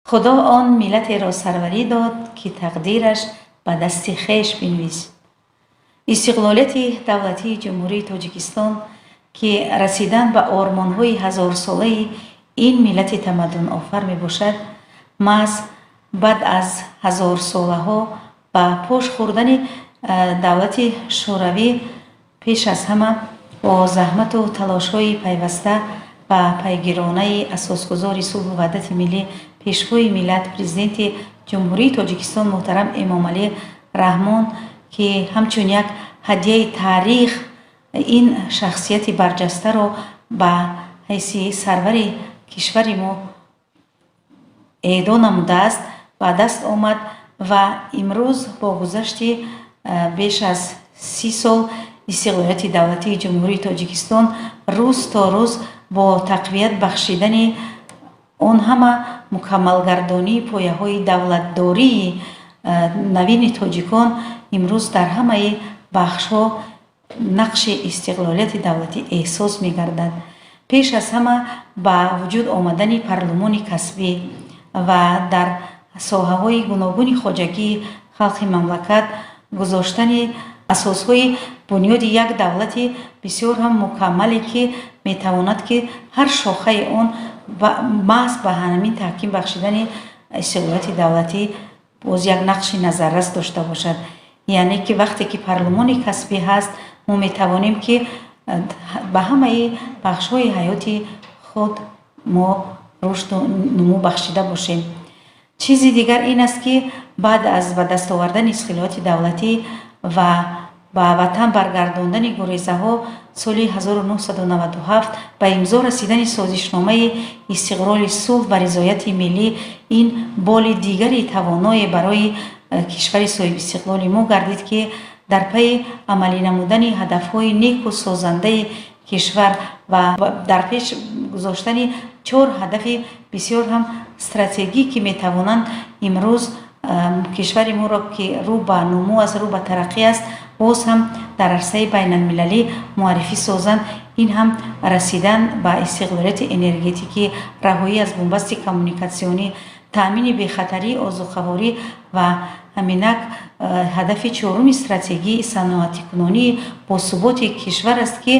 Худо он миллатеро сарварӣ дод, ки тақдираш ба дасти хеш бинавишт. Истиқлолияти давлатии Ҷумҳурии Тоҷикистон, ки расидан ба ормонҳои ҳазорсолаи ин миллати тамаддунофар мебошад, маҳз баъд аз ҳазорсолаҳо ба пош хӯрдани давлати Шӯравӣ, пеш аз ҳама бо заҳмату талошҳои пайваста ва пайгиронаи асосгузори сулҳу ваҳдати миллӣ, Пешвои миллат, Президенти Ҷумҳурии Тоҷикистон муҳтарам Эмомалӣ Раҳмон, ки ҳамчун як ҳадияи таърих ин шахсияти барҷастаро ба ҳайси сарвари кишвари мо эъдо намудааст, ба даст омад. Ва имрӯз бо гузашти беш аз 30 сол истиқлолияти давлатии Ҷумҳурии Тоҷикистон рӯз то рӯз бо тақвият бахшидани он ҳама мукаммалгардонии пояҳои давлатдории навини тоҷикон, имрӯз дар ҳамаи бахшҳо нақши истиқлолияти давлатӣ эҳсос мегардад. Пеш аз ҳама ба вуҷуд омадани парлумони касбӣ ва дар соҳаҳои гуногуни хоҷагии халқи мамлакат гузоштани асосҳои бунёди як давлати бисёр ҳам мукаммале, ки метавонад, ки ҳар шохаи он маҳз ба ҳамин таҳким бахшидани истиқлолияти давлатӣ боз як нақши назаррас дошта бошад. Яъне ки вақте ки парлумони касбӣ ҳаст, мо метавонем, ки ба ҳамаи бахшҳои ҳаёти худ мо рушду нумӯ бахшида бошем. Чизи дигар ин аст, ки баъд аз ба даст овардани истиқлолияти давлатӣ ва ба ватан баргардондани гурезаҳо соли 1997, ба имзо расидани созишномаи истиқрори сулҳ ва ризояти миллӣ, ин боли дигари тавоное барои кишвари соҳибистиқлоли мо гардид, ки дар пайи амалӣ намудани ҳадафҳои неку созандаи кишвар ва дар пеш гузоштани чор ҳадафи бисёр ҳам стратегӣ, ки метавонанд имрӯз кишвари моро, ки рӯ ба нумӯ аст, рӯ ба тараққӣ аст, боз ҳам дар арсаи байналмилалӣ муаррифӣ созанд, ин ҳам расидан ба истиқлолияти энергетикӣ, раҳоӣ аз бунбасти коммуникатсионӣ, таъмини бехатарии озуқаворӣ ва ҳаминак ҳадафи чоруми стратегии саноатикунонии босуботи кишвар аст, ки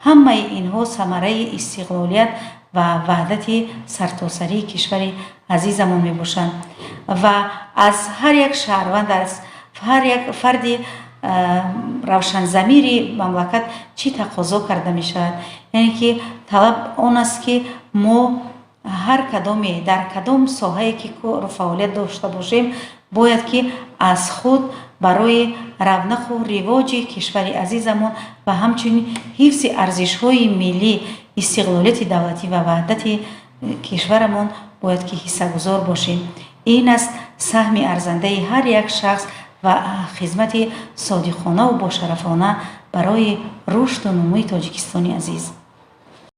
ҳамаи инҳо самараи истиқлолият ва ваҳдати сартосарии кишвари азизамон мебошанд. Ва аз ҳар як шаҳрванд, аз ҳар як фарди равшанзамири мамлакат чӣ тақозо карда мешавад? Яъне ки талаб он аст, ки мо ҳар кадоме дар кадом соҳае ки кору фаъолият дошта бошем, бояд ки аз худ барои равнақу ривоҷи кишвари азизамон ва ҳамчунин ҳифзи арзишҳои миллӣ, истиқлолияти давлатӣ ва ваҳдати кишварамон бояд ки ҳиссагузор бошем. Ин аст саҳми арзандаи ҳар як шахс ва хизмати содиқонаву бошарафона барои рушду нумӯи Тоҷикистони азиз.